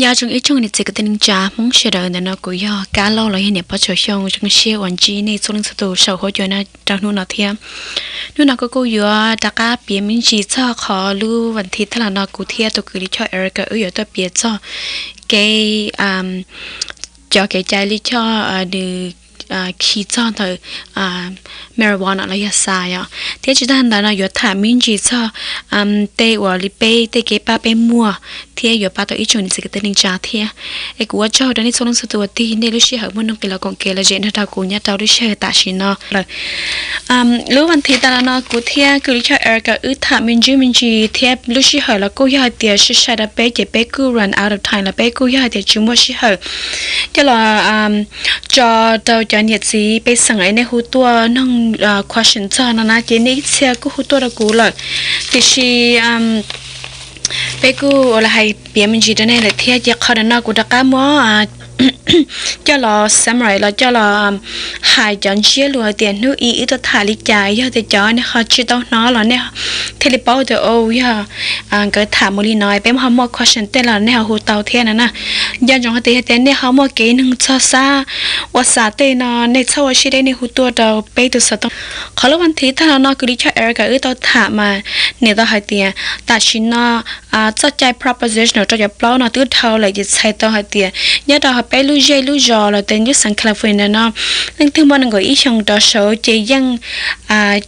Nyob zoo ib tsoom niam txiv kwv tij neej tsa Hmoob sawv daws, ntawm no kuv yog Kab Lauj los yog niam Pob Tsaus Xyooj zoo siab uas ntsib nej txhua leej txhua tus saum huab cua no rau hnub no thiab. Hnub no kuv kuj yuav rov qab piav me ntsis txog qhov lub vas thiv tag los no kuv thiab tus kwv Lij Choj Erica wb yuav tuaj piav txog kev, cov kev cai Lij Choj nws khi txog ntawm marijuana los yog xas yom, thiab tsis tag ntawd no yuav tham me ntsis txog tej uas li peb tej kev pab peb muag thiab yuav pab tau ib tsoom niam txiv kwv tij neej tsa thiab. Es kuv ua tsaug rau nej txhua leej txhua tus uas tig nej lub sij hawm muaj nuj nqis los koom kev los zem nrog rau kuv nyob rau lub sij hawm tam sim no lawm. Lub vas thiv tas los no kuv thiab kwv Lij Choj Erica wb tham me ntsis me ntsis thiab lub sij hawm los kuj yog hais tias sai sai rau peb ces peb kuj run out of time los peb kuj yog hais tias tsis muaj sij hawm coj los tso rau cov niam txiv pej xeem es nej hu tuaj noog question txog no na, ces nej ib txhia kuj hu tuaj rau kuv lawm. Tiam sis peb kuj ua los hais piav me ntsis rau nej lawm thiab, ces qhov ntawm no kuv rov qab muab coj los summarize los coj los hais cov ntsiab lus hais tias hnub ib wb tuaj tham li cas, yog tias cov nej ho tsis tau hnov los nej thiaj li paub tias o yog nkawd tham mus li no, peb ho muaj question tej los nej ho hu tau thiab no na. Nco ntsoov hais tias yog tias nej ho muaj kev neeg txog xab ua xas tej no nej txhob ua siab deb, nej hu tuaj rau peb tus xov tooj. Qhov lub vas thiv tag los no kwv Lij Choj Erica wb tau tham mas nws tau hais tias tam sim no txoj cai propositional rau cov plaub no twb dhau lawm, ces txhais tau hais tias nyob rau peb lub zej lub zos los tias lub xeev California no, leej twg muaj nees nkaum ib xyoos rov saud ces yeej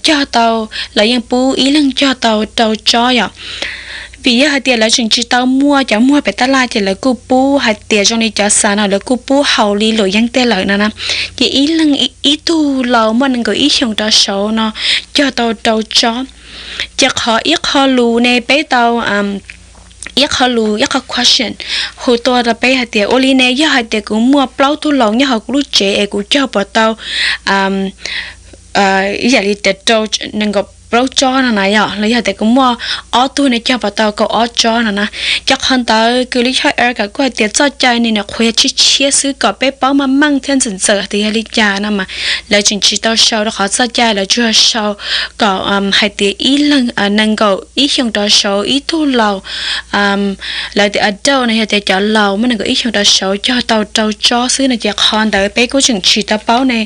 cog tau, lawv yeej pub ib leeg cog tau rau tsob yom. Vim yog hais tias lawv tseem tsis tau muaj cov muag pem tab laj ces lawv kuj pub hais tias zoo li cov xas no lawv kuj pub haus li luam yeeb tej lawm no na. Ces ib leeg ib tug laus muaj nees nkaum ib xyoos rov saud no cog tau rau tsob. Ces qhov ib qho lus ne peb tau ib qho lus ib qho question hu tuaj rau peb hais tias ua li ne yog hais tias kuv muaj plaub tug laus nyob hauv kuv lub tsev es kuv cog puas tau ib yam li tias rau nees nkaum plaub tsob no na yom, los yog tias kuv muaj ob tug ne cog puas tau kaum ob tsob no na. Cov qhov ntawd kwv Lij Choj Erica kuj hais tias txoj cai no nws qhuav yog tshiab tshiab xwb kom peb paub meej meej thiab ntxim ntxim tias yog li cas no mas lawv tseem tsis tau sau rau qhov txoj cai, lawv tsuas sau kom hais tias ib leeg nees nkaum ib xyoos rov saud ib tug laus, lawv tias adult no yog tias cov laus muaj nees nkaum ib xyoos rov saud cog tau rau tsob xwb no ces qhov ntawd peb kuj tseem tsis tau paub ne.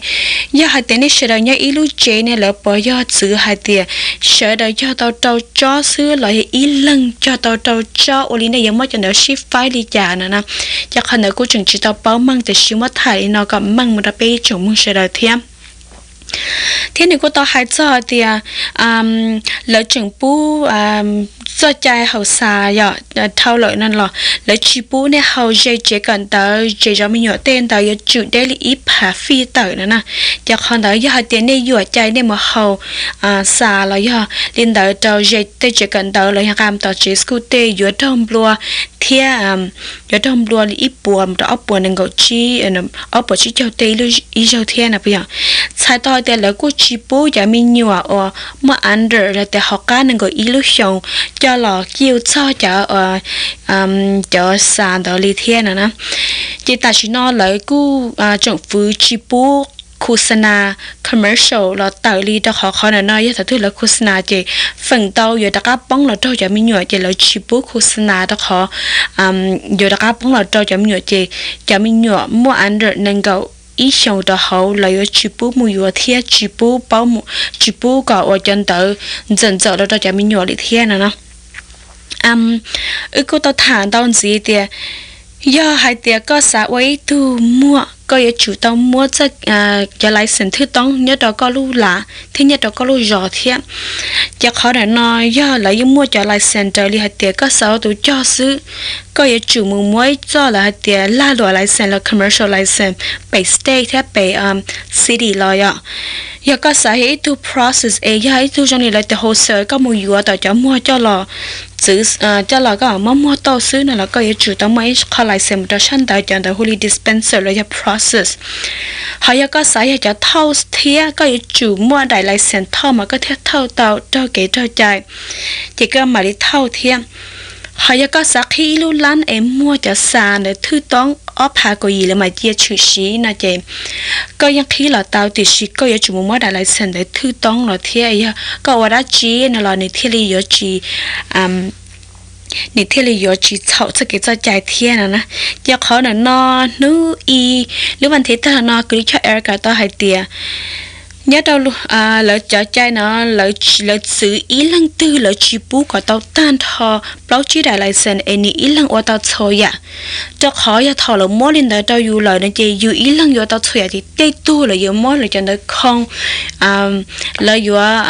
Yog hais tias nej sawv daws nyob ib lub tsev ne lawv puas yog txwv hais tias sawv daws cog tau rau tsob xwb los yog ib leeg cog tau rau tsob, ua li nej yuav muab cov ntawd sib faib li cas no na. Ces qhov ntawd kuj tseem tsis tau paub meej, tiam sis muab tham li no kom meej mus rau peb ib tsoom mloog sawv daws thiab. Thiab nws kuj tau hais txog tias lawv tseem pub txoj cai haus xas yom dhau lawm no los lawv tsis pub nej haus ze tsev kawm ntawv, ze zov me nyuam tej ntawd yuav tsum deb li ib phav fij tawm no na. Ces qhov ntawd yog hais tias nej yuam cai nej mus haus xas los yog li ntawd rau ze tej tsev kawm ntawv los yog nqa mus tom tsev school tej yuav raug nplua thiab yuav raug nplua li ib puas mus rau ob puas nees nkaum tsib, ob puas tsib caug tej ib zaug thiab no puas yog. Txhais tau hais tias lawv kuj tsis pub cov me nyuam uas muaj under los tias hauv qab nees nkaum ib lub xyoos coj los kiu txog cov, cov xas ntawd li thiab no na. Ces tam sim no lawv kuj tseem fwv tsis pub khus xas nas commercial los tawm li rau qhov qhov ntawm no yog thaum twg lawv khus xas nas ces feem ntau yuav rov qab poob los raug cov me nyuam ces lawv tsis pub khus xas nas rau qhov yuav rov qab poob los rau cov me nyuam ces cov me nyuam muaj under nees nkaum ib xyoos rau hauv lawv yuav tsis pub mus yuav thiab tsis pub paub, tsis pub kom ua cov ntawd ntxawm ntxawm los rau cov me nyuam li thiab no na. Wb kuj tau tham ntau ntxiv tias yog hais tias koj xav ua ib tug muag koj yuav tsum tau muab cov license thwj toob nyob rau koj lub lav thiab nyob rau koj lub zos thiab. Ces qhov ntawm no yog lawv yeej muaj cov license raws li hais tias koj xav ua tus cog xwb, koj yuav tsum mus muab ib txoj lawv hais tias lag luam license los commercial license pem state thiab pem city los yom. Yog koj xav yog ib tug process es yog ib tug zoo li lawv tias wholesale koj mus yuav tom cov muag coj los txwv, coj los koj muab muag tau xwb no los koj yuav tsum tau muaj ib qho license mus rau sab ntawd, cov ntawd hu li dispenser los yog process. Ho yog koj xav yog cov thauj thiab koj yuav tsum muaj daim license thauj mas koj thiaj thauj tau raug kev raug cai, ces koj mam li thauj thiab. Ho yog koj xav qhib ib lub lab es muag cov xas ntawd thwj toob ob phav kaum yim lawv mam cia tshwm sim no ces koj yeej qhib los tau, tiam sis koj yuav tsum mus muab daim license ntawd thwj toob los thiab, yog koj ua dab tsi no los nws thiaj li yuav tsis nws thiaj li yuav tsis txhaum txoj kev txoj cai thiab no na. Ces qhov ntawm no hnub i lub vas thiv tag los no kuv li choj Erica tau hais tias nyob rau lawv cov cai no, lawv txwv ib leeg twg lawv tsis pub kom tau tag nrho plaub tsib daim license es nws ib leeg ua tau txhua yam. Rau qhov yog thaum lawv muab li ntawd rau yus lawm no ces yus ib leeg yuav tau txhua yam ces tej tug lawv yuav muab lawv cov ntawd khoo, lawv yuav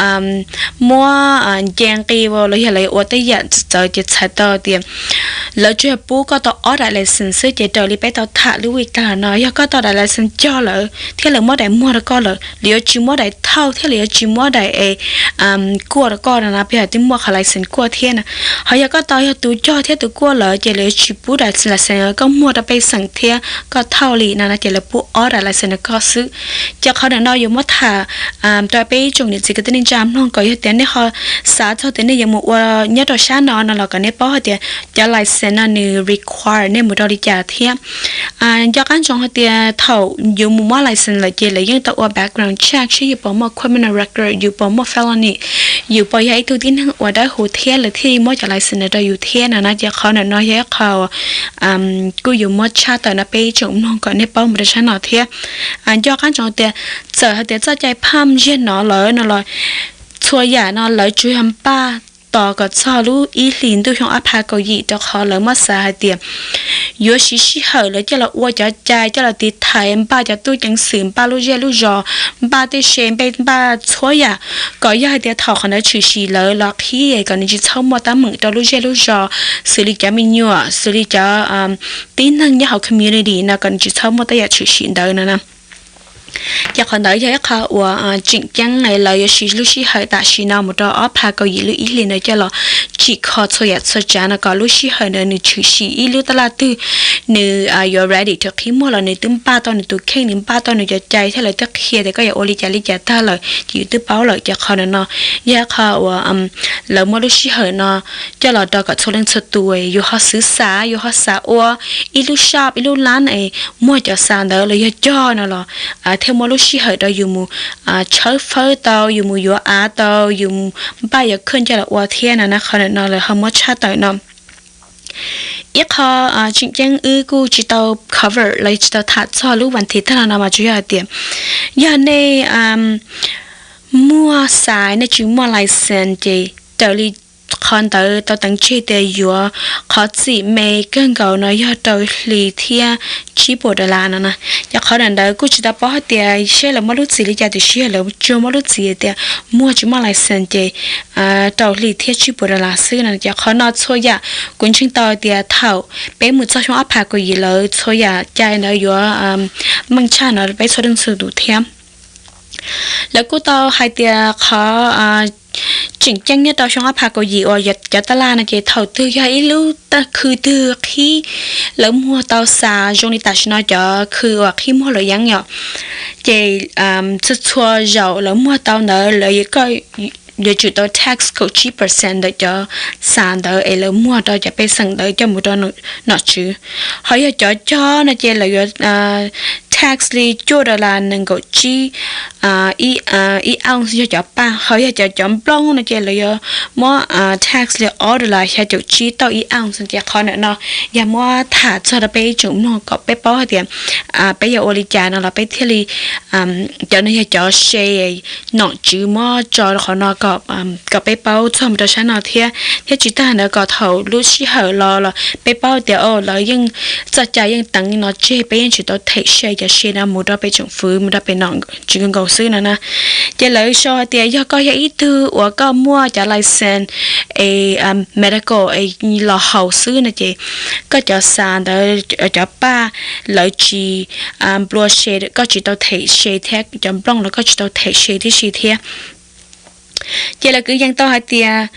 muab nce nqi, los yog lawv yuav ua tej yam txawv ces txhais tau tias lawv tsuas yog pub koj tau ob daim license xwb. Ces raws li peb tau tham lub week tag los no, yog koj tau daim license cog lawm thiab lawv muab daim muag rau koj lawm, lawv yuav tsis muab daim thauj thiab lawv yuav tsis muab daim es kuaj rau koj no na, peb hais tias muaj qhov license kuaj thiab na. Ho yog koj tau yog tus cog thiab tus kuaj lawm ces lawv yuav tsis pub daim license koj muag rau pej xeem thiab koj thauj li no na, ces lawv pub ob daim license rau koj xwb. Ces qhov ntawm no yuav muab tham rau peb ib tsoom niam txiv kwv tij neej tsa mloog kom yog tias nej ho xav txog tias nej yuav mus ua nyob rau sab no no los kom nej paub hais tias cov license no nws require nej mus rau li cas thiab. Nco qab ntsoov hais tias thaum yus mus muab license lawm ces lawv yeej tau ua background check seb yus puas muaj criminal record, yus puas muaj felony, yus puas yog ib tug tib neeg uas dawb huv thiab lawv thiaj muab cov license no rau yus thiab no na. Ces qhov ntawm no yog ib qho kuj yuav muab tshaj tawm no peb ib tsoom mloog kom nej paub mus rau sab no thiab. Nco qab ntsoov tias txawm hais tias txoj cai phaj ziag no lawm no los txhua yam no lawv tsuas yog npaj tos kom txog lub ib hlis ntuj xyoo ob phav kaum yim, rau qhov lawv muab xav hais tias yuav siv sij hawm lawv coj los ua cov cai, coj los tiv thaiv, npaj cov tub ceev xwm, npaj lub zej lub zos, npaj tej se npe, npaj txhua yam, kom yog hais tias thaum qhov ntawd tshwm sim lawv los qhib kom nws tsis txhob muaj teeb meem rau lub zej lub zos, xws li cov me nyuam, xws li cov tib neeg nyob hauv community no kom nws tsis txhob muaj tej yam tshwm sim ntawd no na. Ces qhov ntawd yog ib qho uas tseem ceeb lawv yuav siv lub sij hawm tam sim no mus rau ob phav kaum yim lub ib hlis no coj los tsim kho txhua yam txhua tsav no kom lub sij hawm ntawd nws tshwm sim ib lub tab laj twg nws yuav ready rau qhib muag los nws twb npaj tau nws tus kheej, nws npaj tau nws cov cai thiab lawv twb qhia tias koj yuav ua li cas li cas tag lawm ces yus twb paub lawm. Ces qhov ntawm no yog ib qho uas lawv muab lub sij hawm no coj los rau kom txhua leej txhua tus, yus ho xwv xav, yus ho xav ua ib lub shop, ib lub lab es muag cov xav ntawd los yog cog no los thiaj muaj lub sij hawm rau yus mus tshawb fawb tau, yus mus yuav av tau, yus npaj yuav khwj coj los ua thiab no na. Qhov ntawm no lawv ho muab tshaj tawm no. Ib qho tseem ceeb wb kuj tsis tau cover los tsis tau tham txog lub vas thiv tag los no mas tsuas yog hais tias yog nej muaj xav, nej tsis muaj license ces raws li qhov ntawd tau teev tseg tias yuav qhov txim me kawg nkaus no yog rau hli thiab tsib puas dollar no na. Ces qhov ntawm ntawd kuj tsis tau paub hais tias seb lawv muaj lub txim li cas, tiam sis lawv tsuas muaj lub txim tias muag tsis muaj license ces rau hli thiab tsib puas dollar xwb no. Ces qhov no txhua yam kuv ntseeg tau tias thaum peb mus txog xyoo ob phav kaum yim lawm txhua yam cai ntawd yuav meej tshaj no peb txhua leej txhua tus thiab. Lawv kuj tau hais tias qhov tseem ceeb nyob rau xyoo ob phav kaum yim uas cov tab laj no ces thaum twg yog ib lub khw twg qhib, lawv muag tau xas zoo li tam sim no cov khw uas qhib muag luam yeeb yom, ces txhua txhua zaus lawv muag tau ntawd lawv yuav tsum tau tax kaum tsib percent ntawm cov xas ntawd es lawv muag rau cov pej xeem ntawd coj mus rau nom tswv. Ho yog cov cog no ces lawv yuav tax li cuaj dollar nees nkaum tsib ib ounce yog cov paj. Ho yog cov cov nplooj no ces lawv yuav muab tax li ob dollar xya caum tsib tauj ib ounce. Ces qhov ntawm no yog muab tham txog rau peb ib tsoom mloog kom peb paub hais tias peb yuav ua li cas no los peb thiaj li, cov no yog cov se nom tswv muab tso rau qhov no kom peb paub txog mus rau sab no thiab. Thiab tsis tag ntawd kom thaum lub sij hawm los los peb paub tias lawv yeej txoj cai yeej teev no tseg, peb yeej tsis tau them se cov se no mus rau pem tsoom fwv mus rau pem nom tswv nkaus xwb no na. Ces lawv sau hais tias yog koj yog ib tug uas koj muaj cov license es medical es los haus xwb no ces koj cov xas ntawd cov paj lawv tsis nplua se, koj tsis tau them se thiab cov nplooj los koj tsis tau them se tib si thiab. Ces lawv kuj yees tau hais tias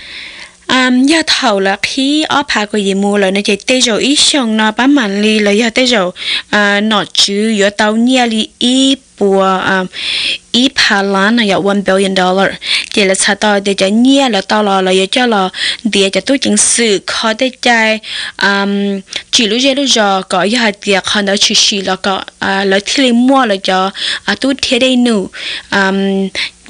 yog thaum lawv qhib ob phav kaum yim mus lawm no ces tej zaum ib xyoos no pab mam li los yog tej zaum nom tswv yuav tau nyiaj li ib puas ib phav lab no yog one billion dollar. Ces lawv txhais tau tias cov nyiaj lawv tau los lawv yuav coj los ntiav cov tub ceev xwm kho tej cai tsim lub zej lub zos kom yog hais tias qhov ntawd tshwm sim los kom lawv thiaj li muaj lawv cov tub rhiab dej num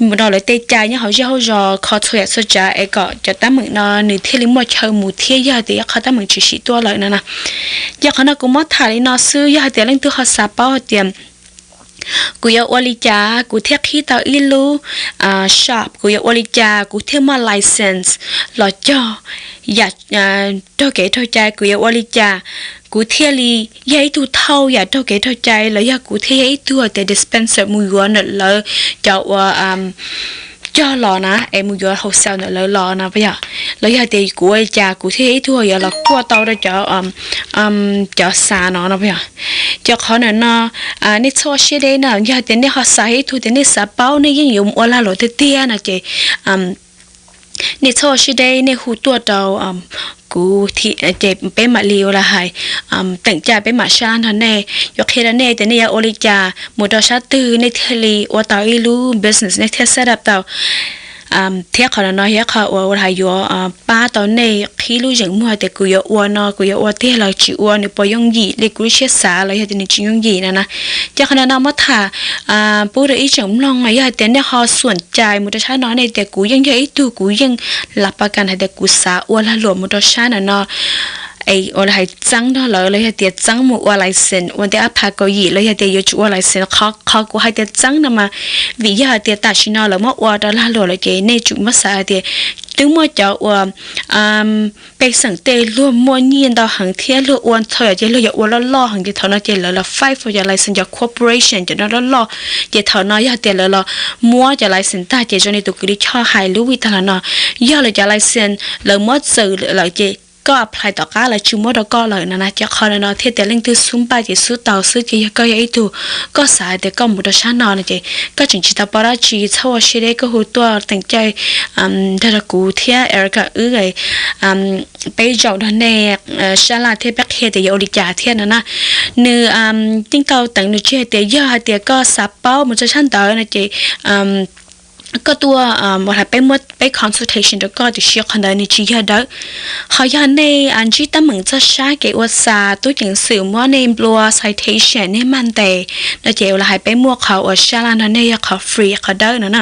mus rau lawv tej cai nyob hauv zej hauv zos kho txhua yam txhua tsav es kom cov teeb meem no nws thiaj li muaj chaw mus thiab yog tias ib qho teeb meem tshwm sim tuaj lawm no na. Ces qhov no kuv muab tham li no xwb, yog hais tias leej twg ho xav paub hais tias kuv yuav ua li cas kuv thiaj qhib tau ib lub shop, kuv yuav ua li cas kuv thiaj muaj license los cog yam raug kev raug cai, kuv yuav ua li cas kuv thiaj li yog ib tug thauj yam raug kev raug cai, los yog kuv thiaj yog ib tug tias dispenser mus yuav ntawm lawv cov uas cog los na, es mus yuav wholesale ntawm lawv los no puas yog? Los yog tias kuv ua li cas kuv thiaj yog ib tug yuav los kuaj tau rau cov cov xav no no puas yog? Ces qhov ntawm no nej txhob ua siab deb na, yog tias nej ho xav ib tug tias nej xav paub nej yeej yuav mus ua lag luam tiag tiag no ces nej txhob ua siab deb, nej hu tuaj rau kuv ces peb mam li ua li hais teem caij, peb mam sab laj nrog nej, yuav qhia rau nej tias nej yuav ua li cas mus rau sab twg nej thiaj li ua tau ib lub business, nej thiaj set up tau. Thiab qhov no no yog qhov uas ua li hais yuav pab tau nej qhib lub zeem muag tias kuv yuav ua no kuv yuav ua tiag los tsis ua, nws puas yooj yim li kuv lub siab xav los yog tias nws tsis yooj yim no na. Ces qhov no no muab tham pub rau ib tseem mloog, yog hais tias nej ho xuam cai mus rau sab no nej tias kuv yeej yog ib tug kuv yeej lab pas kas hais tias kuv xav ua lag luam mus rau sab no no es ua li hais txeeb nrog lawv los yog tias txeeb mus ua license ua ntej ob phav kaum yim los yog tias yuav tsum ua license. Qhov kuv hais tias txeeb no mas vim yog hais tias tam sim no lawv muab ua rau lag luam lawm ces nej tsum muab xav hais tias twb muaj cov uas pej xeem tej luag muaj nyiaj ntau heev thiab luag ua txhua yam ces luag yuav ua loj loj heev ces thaum no ces lawv los fight for cov license, cov corporation cov no loj loj. Ces thaum no yog tias lawv los muab cov license tag ces zoo li tus kwv tij Choj hais lub vij tag los no, yog lawv cov license lawv muab txwm lawm ces koj apply tom qab lawv tsis muab rau koj lawm no na. Ces qhov no no thiaj tias leej twg xub npaj ces xub tau xwb, ces yog koj yog ib tug koj xav hais tias koj mus rau sab no no ces koj tseem tsis tau paub dab tsi, txhob ua siab deb, koj hu tuaj teem caij nrog rau kuv thiab Erica wb peb zaum nrog nej sab laj thiab peb qhia tias yuav ua li cas thiab no na. Nws yeej tau teev nws tsis hais tias yog hais tias koj xav paub mus txog sab ntawd no ces koj tuaj ua hais peb muab peb consultation rau koj, tiam sis qhov ntawd nws tsis yog dawb. Ho yog nej ntsib teeb meem txog sab kev ua xa, tub ceev xwm muab nej nplua citation, nej mag ntes no ces ua li hais peb muaj qhov uas sab laj nrog nej yog qhov free qhov dawb no na.